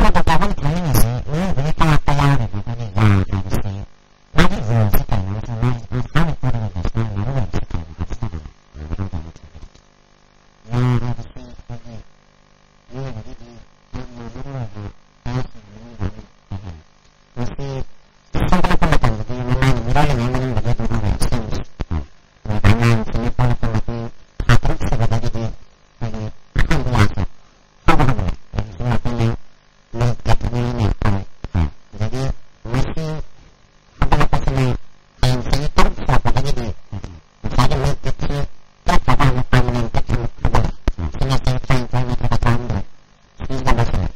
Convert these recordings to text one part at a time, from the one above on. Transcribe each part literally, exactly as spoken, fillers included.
ꯃꯤꯑꯣꯏꯕꯒꯤ ꯇꯉꯥꯏ ꯐꯗꯕ ꯌꯥꯎꯔꯤꯕ ꯑꯩꯈꯣꯏꯅ ꯌꯥꯗ꯭ꯔꯤꯕꯁꯦ ꯃꯥꯒꯤ ꯔꯣꯜꯁꯦ ꯀꯩꯅꯣ ꯅꯠꯇ꯭ꯔꯒ ꯃꯥꯒꯤ ꯃꯁꯥꯅ ꯄꯣꯛꯂꯤꯕ ꯃꯁꯥꯒꯤ ꯃꯔꯨꯑꯣꯏꯕꯁꯦ ꯀꯩꯅꯣ ꯍꯥꯏꯕꯁꯤꯗ ꯃꯔꯨ ꯑꯣꯏꯅ ꯊꯝꯕꯤꯔꯛꯀꯦ꯫ ꯌꯥ ꯍꯥꯏꯕꯁꯤ ꯑꯩꯈꯣꯏꯒꯤ ꯃꯤꯑꯣꯏꯕꯒꯤꯗꯤ ꯌꯥꯝꯅ ꯃꯔꯨꯑꯣꯏꯕ ꯁꯥꯁꯤꯡꯒꯤ ꯃꯅꯨꯡꯗ ꯑꯃꯅꯤ꯫ ꯃꯁꯤ ꯁꯦꯝꯒꯠꯂꯛꯄ ꯃꯇꯝꯗꯗꯤ ꯃꯃꯥꯅ ꯃꯤꯔꯣꯜꯂꯤꯉꯩ ꯃꯅꯨꯡꯗꯒꯤ ꯑꯗꯨꯝ ꯍꯧꯅ ꯁꯦꯝꯃꯤ꯫ ꯑꯗꯨꯒ ꯑꯉꯥꯡꯁꯤꯅ ꯄꯣꯛꯂꯛꯄ ꯃꯇꯨꯡ ꯊꯥ ꯇꯔꯨꯛ ꯁꯨꯕꯗꯒꯤꯗꯤ ꯑꯩꯈꯣꯏꯒꯤ ꯑꯍꯥꯟꯕ ꯌꯥꯁꯦ ꯍꯧꯕ ꯍꯧꯔꯛꯑꯦ꯫ ꯍꯧꯖꯤꯛꯁꯨ ꯑꯩꯈꯣꯏꯅ ꯃꯤꯜꯛ ꯄꯦꯠ ꯑꯅꯤ ꯑꯅꯤ ꯇꯧꯋꯦ꯫ ꯑꯗꯒꯤ ꯃꯁꯤ ꯍꯧꯒꯠꯂꯛꯄꯁꯤꯅ ꯍꯌꯦꯡ ꯆꯍꯤ ꯇꯔꯨꯛ ꯁꯨꯔꯛꯄꯗꯒꯤꯗꯤ ꯉꯁꯥꯏꯒꯤ ꯃꯤꯜꯛ ꯄꯦꯠꯁꯤ ꯇꯣꯛꯈ꯭ꯔꯀꯥꯟꯗ ꯄꯔꯃꯅꯦꯟ ꯄꯦꯠꯁꯤ ꯑꯃꯨꯛ ꯍꯧꯒꯠꯂꯛꯑꯦ꯫ ꯁꯤꯅ ꯆꯍꯤ ꯇꯔꯥꯅꯤꯊꯣꯏ ꯅꯠꯇ꯭ꯔꯒ ꯇꯔꯥꯍꯨꯝꯗꯣꯏ꯫ ꯁꯤꯁꯤꯗ ꯂꯣꯏꯁꯤꯜꯂꯦ꯫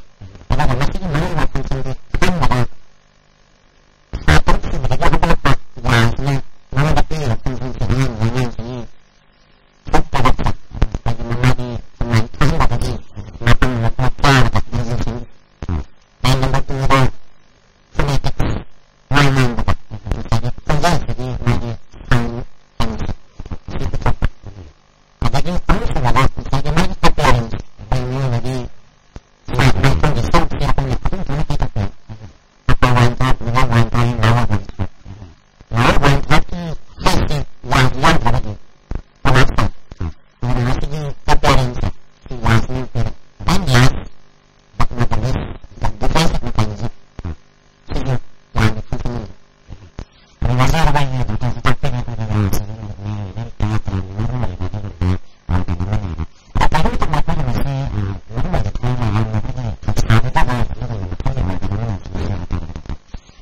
ꯑꯗꯨꯒ ꯃꯁꯤꯒꯤ ꯃꯔꯨꯑꯣꯏꯕ ꯐꯪꯁꯟꯗꯤ ꯑꯍꯥꯟꯕꯗ ꯊꯥ ꯇꯔꯨꯛ ꯁꯨꯕꯗꯒꯤ ꯍꯧꯒꯠꯂꯛꯄ ꯌꯥꯁꯤꯅ ꯃꯉꯣꯟꯗ ꯄꯤꯔꯤꯕ ꯐꯪꯁꯟꯁꯤ ꯑꯉꯥꯡꯁꯤ, ꯑꯉꯥꯡꯁꯤꯒꯤ ꯊꯣꯛꯄꯗ ꯍꯥꯏꯗꯤ ꯃꯃꯥꯒꯤ ꯈꯣꯡꯂꯥꯏ ꯊꯥꯍꯟꯕꯗꯒꯤ ꯃꯇꯝ ꯃꯄꯨꯡ ꯐꯥꯕꯗ ꯂꯩꯖꯁꯤꯡ ꯂꯥꯏꯟ ꯅꯝꯕꯔ ꯇꯨꯗ ꯐꯣꯅꯦꯇꯤꯛꯁ, ꯋꯥ ꯉꯥꯡꯕꯗ ꯉꯁꯥꯏꯒꯤ ꯈꯣꯟꯖꯦꯜꯁꯤꯒꯤ ꯃꯥꯒꯤ ꯁꯥꯎꯟ ꯀꯩꯅꯣꯁꯦ ꯁꯤ ꯄꯨꯊꯣꯛꯄ꯫ ꯑꯗꯒꯤ ꯑꯍꯨꯝꯁꯨꯕꯗ ꯉꯁꯥꯏꯒꯤ ꯃꯥꯒꯤ ꯑꯦꯄꯤꯌꯔꯦꯟꯁ, ꯑꯩꯈꯣꯏ ꯃꯤꯑꯣꯏꯕꯒꯤ ꯁꯥ ꯃꯥꯏꯊꯣꯡꯒꯤ ꯁꯔꯨꯛꯁꯦ ꯑꯩꯈꯣꯏꯅ ꯈꯨꯗꯤꯡ ꯊꯣꯛꯅ ꯄꯤꯊꯣꯛꯄ꯫ ꯑꯄꯔ ꯋꯥꯟ ꯊꯥꯔꯠ, ꯃꯤꯗꯜ ꯋꯥꯟ ꯊꯥꯔꯠ, ꯂꯣꯋꯔ ꯋꯥꯟ ꯊꯥꯔꯠ꯫ ꯂꯣꯋꯔ ꯋꯥꯟ ꯊꯥꯔꯠꯀꯤ ꯍꯥꯏꯠꯁꯦ ꯌꯥꯝ ꯌꯥꯝꯗ꯭ꯔꯒꯗꯤ ꯀꯣꯂꯥꯞꯁ ꯇꯧꯏ꯫ ꯑꯗꯨꯅ ꯃꯁꯤꯒꯤ ꯑꯦꯄꯤꯌꯔꯦꯟꯁꯁꯦ ꯁꯤ ꯌꯥꯁꯤꯅ ꯑꯩꯈꯣꯏꯅ ꯕꯦꯟ ꯌꯥꯁ, but not the least, the defensive mechanism. ꯁꯤꯁꯨ ꯌꯥꯝꯅ ꯈꯪꯖꯅꯤꯡꯉꯤ꯫ ꯑꯗꯨ ꯉꯁꯤ ꯑꯩꯈꯣꯏꯒꯤ ꯗꯣꯛꯇꯔꯁꯨ ꯇꯥꯛꯄꯤꯔꯦ, ꯑꯩꯈꯣꯏꯒꯤ ꯌꯥꯁꯤꯒꯤ ꯃꯔꯨꯑꯣꯏꯕ ꯀꯌꯥ ꯀꯌꯥꯒꯤ ꯃꯔꯨꯑꯣꯏꯕ ꯑꯗꯨꯒꯨꯝꯕ, ꯑ, ꯀꯩꯅꯣ ꯑꯃ ꯂꯩꯔꯦ꯫ ꯑꯗꯣ ꯀꯔꯤꯒꯨꯝꯕ ꯃꯇꯝꯗ ꯑꯩꯈꯣꯏꯒꯤ ꯃꯁꯤ, ꯑ, ꯃꯔꯨꯑꯣꯏꯕ ꯈꯔ ꯃꯌꯥꯝꯅ ꯑꯩꯈꯣꯏꯒꯤ ꯊꯧꯁꯥꯕꯤꯗꯕ ꯑꯗꯨꯒꯨꯝꯕ ꯃꯐꯝꯒꯤ ꯑꯣꯏꯒꯗꯕ ꯃꯌꯥꯝꯁꯤꯡꯁꯤ ꯍꯥꯏꯇꯥꯔꯦ꯫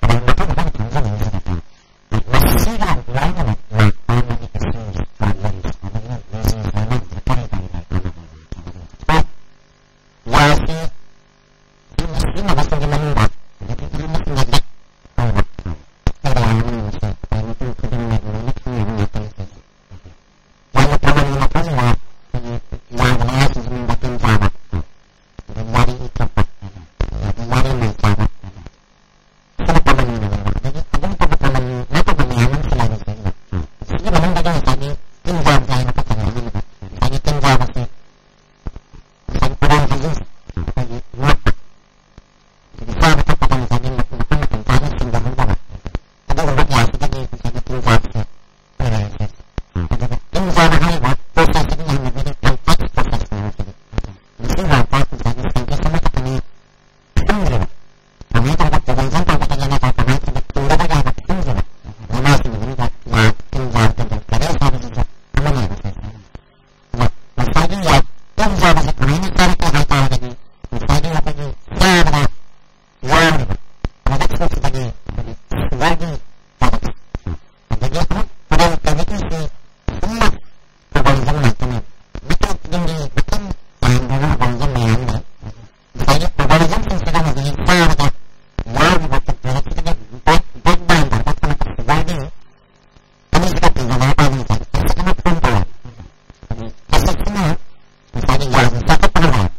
ꯑꯗꯣ ꯃꯊꯪ ꯃꯊꯪ ꯈꯪꯖꯅꯤꯡꯉꯤꯁꯤꯗ ꯃꯁꯤꯒ ꯂꯣꯏꯅꯅ ꯂꯥꯛꯄ ꯑꯃꯒꯤ ꯏꯁꯤꯡꯒꯤ ꯄ꯭ꯔꯣꯕ꯭ꯂꯦꯝꯁ ꯑꯗꯒꯤ ꯗꯤꯖꯤꯁ ꯂꯥꯏꯅꯥꯁꯦ ꯀꯔꯤ ꯀꯔꯤ ꯂꯩꯕꯅꯣ? ꯌꯥꯁꯤ ꯏꯁꯤꯡ ꯁꯤꯖꯤꯟꯅꯕꯁꯤꯡꯒꯤ ꯃꯅꯨꯡꯗ ꯑꯗꯒꯤ ꯏꯁꯤꯡ ꯁꯤꯖꯤꯟꯅꯕ ꯇꯧꯕ ꯀꯌꯥ ꯑꯃ ꯂꯩꯕꯁꯦ ꯑꯩꯈꯣꯏ ꯃꯤꯄꯨꯝ ꯈꯨꯗꯤꯡꯃꯛ ꯂꯣꯏꯅ ꯈꯪꯅꯕ ꯉꯥꯛꯇꯅꯤ꯫ ꯌꯥꯝꯅ ꯀꯃꯟ ꯑꯣꯏꯅ ꯈꯪꯅꯕ ꯑꯩꯈꯣꯏꯒꯤ ꯌꯥꯒꯤ ꯂꯥꯏꯅꯥꯁꯤꯡꯒꯤ ꯃꯅꯨꯡꯗ ꯇꯤꯟ ꯆꯥꯕ, ꯑꯗꯒꯤ ꯌꯥꯔꯤ ꯏ ꯊꯣꯛꯄ, ꯑꯗꯒꯤ ꯌꯥꯔꯤ ꯃꯩ ꯆꯥꯕ, ꯁꯤꯅ ꯀꯃꯟ ꯑꯣꯏꯅ ꯂꯩꯕ꯫ ꯑꯗꯒꯤ ꯑꯗꯨ ꯅꯠꯇꯕ ꯀꯃꯟ ꯅꯠꯇꯕ ꯃꯌꯥꯝ ꯑꯃꯁꯨ ꯂꯩꯔꯤ ꯁꯤꯗꯩꯁꯤꯗ꯫ ꯁꯤꯒꯤ ꯃꯅꯨꯡꯗꯒꯤ ꯉꯁꯥꯏꯒꯤ ꯇꯤꯟ ꯆꯥꯕꯁꯦ ꯍꯥꯏꯅ ꯈꯛꯇꯅꯦ ꯍꯥꯏꯅꯤꯡꯕ꯫ ꯉꯁꯥꯏꯒꯤ ꯇꯤꯟ ꯆꯥꯕꯁꯦ, ꯉꯁꯥꯏꯒꯤ ꯑꯣꯔꯦꯜ ꯍꯥꯏꯖꯤꯟꯁꯦ ꯑꯩꯈꯣꯏꯒꯤ ꯃꯣꯠꯄ, ꯇꯨꯏꯁꯟ ꯇꯧꯕꯗꯒꯤ ꯅꯠꯇ꯭ꯔꯒ ꯀꯃꯥꯏꯅ ꯇꯧꯕ ꯇꯨꯡꯒꯗꯒꯦ ꯍꯥꯏꯕ ꯈꯪꯗ꯭ꯔꯤꯕ ꯃꯃꯥꯁꯤꯡꯒꯤ ꯃꯅꯨꯡꯗ ꯌꯥ ꯇꯤꯟ ꯌꯥ ꯇꯤꯟ ꯇꯤꯟ ꯇꯔꯦꯠ ꯍꯥꯏꯕꯁꯤꯁꯨ ꯑꯃꯅꯦꯕ꯫ ꯑꯗꯣ ꯉꯁꯥꯏꯒꯤ ꯌꯥ ꯇꯤꯟ ꯆꯥꯕꯁꯦ ꯀꯃꯥꯏꯅ ꯆꯥꯔꯛꯀꯦ ꯍꯥꯏ ꯇꯥꯔꯒꯗꯤ ꯉꯁꯥꯏꯒꯤ ꯑꯩꯈꯣꯏꯒꯤ ꯆꯥꯕꯗ ꯌꯥꯎꯔꯤꯕ ꯄ꯭ꯔꯗꯛꯁꯤꯡꯁꯤꯗꯒꯤ ꯑꯩꯈꯣꯏꯒꯤ ꯁꯨꯒꯔꯒꯤ ꯄ꯭ꯔꯗꯛ, ꯑꯗꯒꯤ ꯑꯃꯨꯛ ꯄ꯭ꯔꯣꯕꯥꯏꯑꯣꯇꯤꯛꯁꯤ ꯄꯨꯝꯅ ꯄ꯭ꯔꯣꯕꯥꯏꯑꯣꯇꯤꯛ ꯉꯥꯛꯇꯅꯦ꯫ ꯃꯇꯝ ꯈꯨꯗꯤꯡꯒꯤ ꯃꯇꯝ ꯆꯥꯡꯗ ꯄ꯭ꯔꯣꯕꯥꯏꯑꯣꯇꯤꯛ ꯃꯌꯥꯝ ꯂꯩ꯫ ꯉꯁꯥꯏꯒꯤ ꯄ꯭ꯔꯣꯕꯥꯏꯑꯣꯇꯤꯛꯁꯤꯡꯁꯤꯅ ꯉꯁꯥꯏꯒꯤ ꯆꯥꯕꯗ ꯌꯥꯎꯔꯤꯕ ꯄ꯭ꯔꯗꯛꯁꯤꯗꯒꯤ ꯕ꯭ꯔꯦꯛ ꯗꯥꯎꯟ ꯇꯧꯔꯒ ꯊꯣꯛꯂꯛꯄ ꯁꯨꯒꯔꯒꯤ ꯑꯅꯤꯁꯤꯒ ꯄꯤꯖꯅ ꯄꯥꯏꯕ ꯉꯁꯥꯏꯒꯤ ꯑꯦꯁꯤꯠ ꯑꯃ ꯐꯣꯝ ꯇꯧꯋꯦ꯫ ꯑꯗꯨ ꯑꯦꯁꯤꯠꯁꯤꯅ ꯉꯁꯥꯏꯒꯤ ꯌꯥꯁꯤ ꯆꯥꯊꯠꯄ ꯉꯝꯍꯜꯂꯦ꯫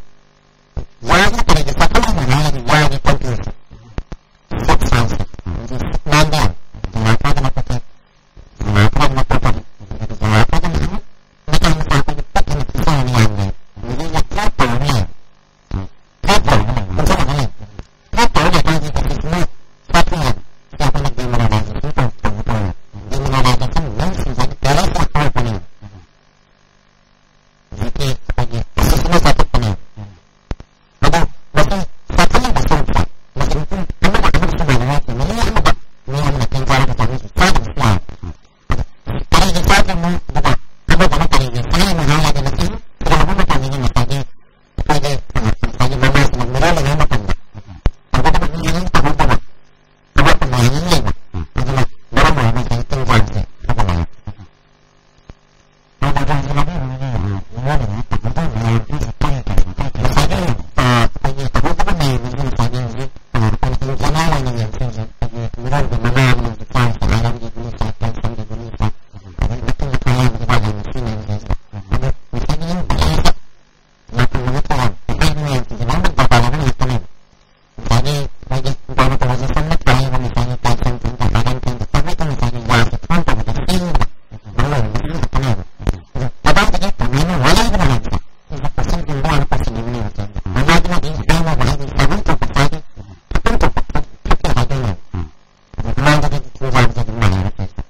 ꯌꯥꯁꯤꯅ ꯀꯔꯤꯒꯤ ꯆꯥꯊꯠꯂꯤꯅꯣ ꯍꯥꯏꯔꯒꯗꯤ ꯌꯥꯒꯤ ꯀꯣꯟꯇ꯭ꯔꯣꯜꯁꯦ ꯁꯤꯛꯁ ꯍꯥꯏꯁꯦ ꯍꯧꯖꯤꯛ ꯁꯤꯛꯁ ꯅꯥꯏꯟꯗ ꯌꯥꯝ ꯖꯤꯃꯥ ꯈꯔꯗꯅ ꯄꯣꯠꯁꯦ ꯖꯤꯃꯥ ꯈꯔꯗꯅ ꯄꯣꯠ ꯐꯔꯤ ꯑꯗꯨꯒ ꯖꯤꯃꯥ ꯈꯔꯗꯅ ꯑꯃꯨꯛ ꯃꯆꯥ ꯃꯆꯥ ꯑꯩꯈꯣꯏꯒꯤ ꯄꯤꯛ ꯑꯅ ꯄꯤꯖꯕ ꯃꯌꯥꯝꯁꯦ ꯍꯧꯖꯤꯛ ꯌꯥꯝ ꯈꯔ ꯇꯧꯔ ꯂꯩ꯫ ꯈꯔ ꯇꯧꯔꯒ ꯂꯩ ꯄꯨꯟꯁꯤꯜꯂꯒ ꯂꯩ꯫ ꯈꯔ ꯇꯧꯔ ꯂꯩꯀꯥꯟꯁꯤ ꯀꯩꯁꯨ ꯁꯨꯝ ꯆꯥꯊꯣꯛꯑꯦ꯫ ꯁꯤ ꯑꯩꯈꯣꯏꯅ ꯗꯤꯃꯤꯅꯔꯦꯂꯥꯏꯖꯦꯁꯟ ꯇꯧ ꯇꯧꯕ ꯇꯧꯋꯦ꯫ ꯗꯤꯃꯤꯅꯔꯦꯂꯥꯏꯖꯦꯁꯟ ꯃꯤꯟꯁ ꯉꯁꯥꯏꯒꯤ ꯄꯦꯔꯦꯟꯁ ꯍꯧꯔꯛꯄꯅꯦꯕ꯫ ꯍꯧꯖꯤꯛꯀꯤ ꯑꯩꯈꯣꯏꯒꯤ ꯑꯦꯁꯤꯠꯁꯤꯅ ꯆꯥꯊꯠꯄꯅꯦ꯫ ꯑꯗꯣ ꯃꯁꯤ ꯆꯥꯊꯠꯂꯤꯕ ꯁꯔꯨꯛꯁꯦ ꯃꯁꯤ ꯃꯄꯨꯡ ꯑꯃꯒ ꯑꯃꯒꯁꯨ ꯃꯥꯟꯅꯔꯣꯏ꯫ ꯃꯤ ꯑꯃꯗ ꯃꯤ ꯑꯃꯅ ꯇꯤꯟ ꯆꯥꯔꯒ ꯆꯥꯕꯁꯨ ꯆꯥꯗꯕꯁꯨ ꯌꯥꯏ꯫ ꯑꯗꯣ ꯀꯔꯤꯒꯤ ꯆꯥꯗ꯭ꯔꯤꯅꯣ ꯑꯗꯨꯒ ꯑꯃꯗꯅ ꯀꯔꯤꯒꯤ ꯆꯥꯔꯤꯅꯣ ꯍꯥꯏꯔꯗꯤ ꯃꯁꯤ ꯊꯤꯒꯠꯂꯛꯄ ꯃꯇꯝꯗꯗꯤ ꯉꯁꯥꯏꯒꯤ ꯑꯩꯈꯣꯏꯒꯤ ꯉꯁꯥꯏꯒꯤ ꯃꯃꯥꯁꯤꯅ ꯃꯤꯔꯣꯜꯂꯤꯉꯩ ꯃꯇꯝꯗ ꯇꯧꯒꯗꯕ ꯃꯤ ꯑꯅꯤ ꯇꯧꯍꯧꯗꯕ ꯑꯃꯠꯇ ꯃꯌꯥꯝ ꯑꯃ ꯂꯩꯕ꯫ ꯑꯗꯨꯅ ꯃꯔꯝ ꯑꯣꯏꯔꯒ ꯉꯁꯥꯏꯒꯤ ꯇꯤꯟ ꯆꯥꯕꯁꯦ ꯐꯒꯠꯂꯛꯑꯦ꯫ ꯉꯁꯥꯏꯒꯤ ꯃꯣꯏꯒꯤ ꯒꯥꯏꯅꯣꯀꯣꯂꯣꯖꯤꯁ ꯑꯃꯅ ꯊꯥꯔꯛꯏꯕ ꯉꯁꯥꯏꯒꯤ ꯀꯦꯜꯁꯤꯌꯝ ꯇꯤꯟ, ꯑꯥꯏꯔꯟ ꯇꯤꯟ, ꯇꯧꯕꯩ ꯇꯧ ꯉꯁꯥꯏꯒꯤ ꯌꯥꯁꯦ ꯐꯣꯝ ꯇꯧꯕꯗ ꯁꯦꯝꯕ ꯃꯔꯨꯑꯣꯏꯕ ꯃꯁꯤ ꯉꯥꯛꯇꯅꯦꯕ꯫ ꯑꯗꯣ ꯀꯗꯥꯏꯗꯒꯤ ꯀꯃꯥꯏꯅ ꯂꯩꯕꯅꯣ ꯍꯥꯏꯕꯁꯦ ꯁꯤꯁꯦ ꯀꯣꯏꯁꯟ ꯇꯧꯕ ꯌꯥꯕ ꯀꯣꯏꯁꯟ ꯑꯃꯅꯦꯕ ꯁꯦ꯫ ꯃꯃꯥꯗꯨꯅꯗꯤ ꯍꯥꯏꯅꯕ ꯍꯥꯏꯗꯤ ꯆꯥꯐꯝ ꯊꯣꯛꯄ ꯆꯥꯒꯦ, ꯊꯛꯐꯝ ꯊꯣꯛꯄ ꯊꯛꯀꯦ ꯍꯥꯏꯗꯣꯏꯅꯦꯕ꯫ ꯑꯗꯣ ꯃꯃꯥꯗꯨꯗꯤ ꯊꯤꯟꯖꯥꯕꯁꯦ ꯑꯗꯨꯝ ꯃꯥꯟꯅꯔꯦ ꯀꯩꯁꯨ꯫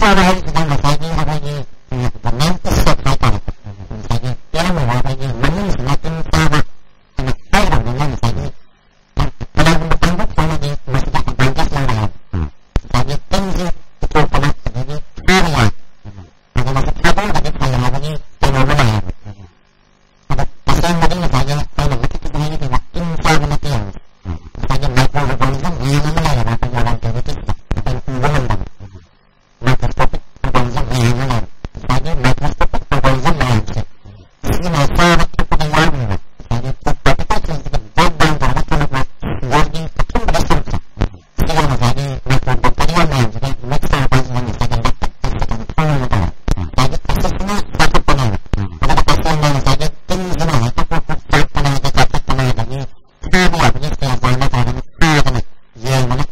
ꯆꯥꯕ ꯍꯥꯏꯕꯁꯤꯗ ꯉꯁꯥꯏꯒꯤ ꯑꯩꯈꯣꯏꯒꯤ ꯒꯣꯔꯃꯦꯟꯀꯤ ꯁꯦꯠ ꯍꯥꯏꯇꯥꯔꯦ, ꯉꯁꯥꯏꯒꯤ ꯄꯤꯔꯝꯃꯤꯕ ꯑꯩꯈꯣꯏꯒꯤ ꯃꯅꯨꯡꯁꯤꯅ ꯇꯤꯟ ꯆꯥꯕ ꯍꯥꯏꯅ ꯍꯥꯏꯈ꯭ꯔꯕꯅꯤꯅ ꯉꯁꯥꯏꯒꯤ ꯀꯅꯥꯒꯨꯝꯕ ꯀꯥꯡꯂꯨꯞ ꯈꯔꯅꯗꯤ ꯃꯁꯤꯗ ꯑꯦꯗꯚꯥꯟꯇꯦꯖ ꯂꯧꯔꯦ ꯍꯥꯏꯕ꯫ ꯉꯁꯥꯏꯒꯤ ꯇꯤꯟꯁꯤ ꯄꯨꯊꯣꯛꯇꯅ ꯑꯗꯒꯤ ꯊꯥꯕ ꯌꯥꯏ꯫ ꯑꯗꯣ ꯃꯁꯤ ꯊꯥꯗꯣꯛꯑꯒꯗꯤ ꯐꯩ ꯍꯥꯏꯕꯒꯤ ꯀꯩꯅꯣ ꯑꯃ ꯂꯩꯌꯦꯕ꯫ ꯑꯗꯣ ꯇꯁꯦꯡꯕꯗꯤ ꯉꯁꯥꯏꯒꯤ ꯑꯩꯅ ꯃꯊꯛꯇꯁꯨ ꯍꯥꯏꯈꯤꯕ ꯇꯤꯟ ꯆꯥꯕ ꯅꯠꯇꯦ ꯍꯥꯏꯕ꯫ ꯉꯁꯥꯏꯒꯤ ꯃꯥꯏꯀ꯭ꯔꯣ ꯑꯣꯔꯒꯥꯅꯤꯖꯝ ꯃꯌꯥꯝ ꯑꯃ ꯂꯩꯌꯦꯕ ꯑꯩꯈꯣꯏꯒꯤ ꯑꯣꯔꯒꯥꯟ ꯀꯦꯕꯤꯇꯤꯁꯤꯗ, ꯑꯩꯈꯣꯏꯅ ꯎꯕ ꯉꯝꯗꯕ꯫ ꯃꯥꯏꯀ꯭ꯔꯣꯁꯀꯣꯄꯤꯛ ꯑꯣꯔꯒꯥꯅꯤꯖꯝ ꯃꯌꯥꯝ ꯑꯃ ꯂꯩꯌꯦꯕ꯫ ꯉꯁꯥꯏꯒꯤ ꯃꯥꯏꯀ꯭ꯔꯣꯁꯀꯣꯄꯤꯛ ꯑꯣꯔꯒꯥꯅꯤꯖꯝ ꯃꯌꯥꯝꯁꯦ ꯁꯤꯅ ꯆꯥꯕ ꯊꯛꯄꯗ ꯌꯥꯎꯔꯤꯕ ꯉꯁꯥꯏꯒꯤ ꯄꯥꯔꯇꯤꯀꯜꯁꯤꯡꯁꯤꯗ ꯕ꯭ꯔꯦꯛ ꯗꯥꯎꯟ ꯇꯧꯔꯒ ꯊꯣꯛꯂꯛꯄ ꯁꯨꯒꯔꯒꯤ ꯑꯊꯨꯝꯕꯒꯤ ꯁꯔꯨꯛꯁꯦ, ꯁꯤꯒ ꯉꯁꯥꯏꯒꯤ ꯃꯥꯏꯀ꯭ꯔꯣꯕꯦꯛꯇꯤꯔꯤꯌꯥ ꯃꯌꯥꯝꯁꯤꯒ ꯃꯤꯛꯁ ꯇꯧꯔꯀꯥꯟꯁꯤꯗ ꯉꯁꯥꯏꯒꯤ ꯂꯦꯛꯇꯤꯛ ꯑꯦꯁꯤꯠ ꯑꯅ ꯊꯣꯛꯑꯦꯕꯀꯣ꯫ ꯉꯁꯥꯏꯒꯤ ꯑꯦꯁꯤꯠꯁꯤꯅ ꯆꯥꯊꯣꯛꯄꯅꯦꯕ꯫ ꯑꯗꯨꯒ ꯇꯁꯦꯡꯅ ꯉꯁꯥꯏꯒꯤ ꯇꯤꯟꯁꯤꯅ ꯍꯦꯛꯇ ꯄ꯭ꯔꯣꯛ ꯄ꯭ꯔꯣꯛ ꯆꯥꯛꯇꯅ, ꯍꯦꯛꯇ ꯆꯥꯊꯠꯇꯅ, ꯑꯗꯒꯤ ꯊꯥꯕ ꯌꯥꯕꯒꯤ ꯁ꯭ꯇꯦꯖꯇ ꯅꯠꯇ꯭ꯔꯒꯅ ꯊꯥꯗꯅ ꯌꯦꯡꯕꯅ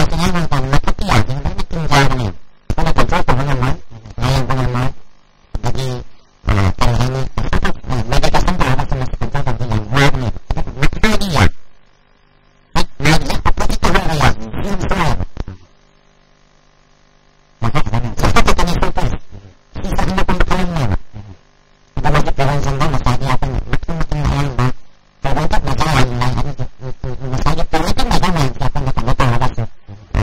ꯁꯤꯅꯦꯃꯥ ꯃꯇꯝ ꯃꯊꯛꯇ ꯌꯥꯗ꯭ꯔꯤꯉꯩꯗ ꯂꯣꯏꯅ ꯇꯤꯡꯖꯕꯅꯦ꯫ ꯑꯩꯈꯣꯏꯅ ꯀꯟꯇ꯭ꯔꯣꯜ ꯇꯧꯕ ꯉꯝꯃꯣꯏ, ꯉꯥꯏꯍꯟꯕ ꯉꯝꯃꯣꯏ꯫ ꯑꯗꯒꯤ, ꯑ, ꯀꯔꯤ ꯍꯥꯏꯅꯤ, ꯃꯦꯗꯤꯀꯦꯁꯟ ꯇꯧꯔꯒꯁꯨ ꯃꯁꯤ ꯀꯟꯇ꯭ꯔꯣꯜ ꯇꯧꯕ ꯌꯥꯝ ꯋꯥꯕꯅꯦꯕ꯫ ꯑꯗꯨꯕꯨ ꯃꯊꯥꯒꯤ ꯌꯥꯝ ꯍꯣꯏ, ꯃꯥꯒꯤ ꯍꯦꯛ ꯑꯣꯄꯣꯖꯤꯠꯇ ꯍꯥꯏꯔꯒ ꯌꯥꯝ ꯐꯤꯂꯝꯁꯨ ꯂꯩꯌꯦꯕ꯫ ꯃꯈꯥ ꯈꯤꯇꯪ ꯁꯣꯛꯇꯣꯏꯁꯦ꯫ ꯁꯤꯁꯦ ꯑꯉꯛꯄ ꯃꯈꯜ ꯑꯃꯅꯦꯕ꯫ ꯑꯗꯣ ꯃꯁꯤ ꯄ꯭ꯔꯤꯚꯦꯟꯁꯟꯗ ꯉꯁꯥꯏꯒꯤ ꯑꯩꯈꯣꯏꯅ ꯃꯈꯜ ꯃꯈꯜ ꯑꯌꯥꯝꯕ ꯄ꯭ꯔꯤꯚꯦꯟꯇꯤꯞ ꯃꯦꯖꯔ ꯌꯥꯝ ꯂꯩ꯫ ꯑꯗꯨꯒꯤ ꯃꯁꯥꯒꯤ ꯄ꯭ꯔꯤꯚꯦꯟꯇꯤꯞ ꯃꯦꯖꯔ ꯃꯌꯥꯝꯁꯦ ꯑꯩꯈꯣꯏꯅ ꯀꯩꯅꯣ ꯇꯧꯔꯒꯁꯨ, ꯑ,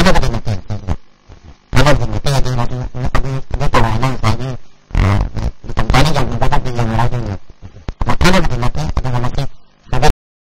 ꯑꯇꯣꯞꯄ ꯀꯩꯅꯣ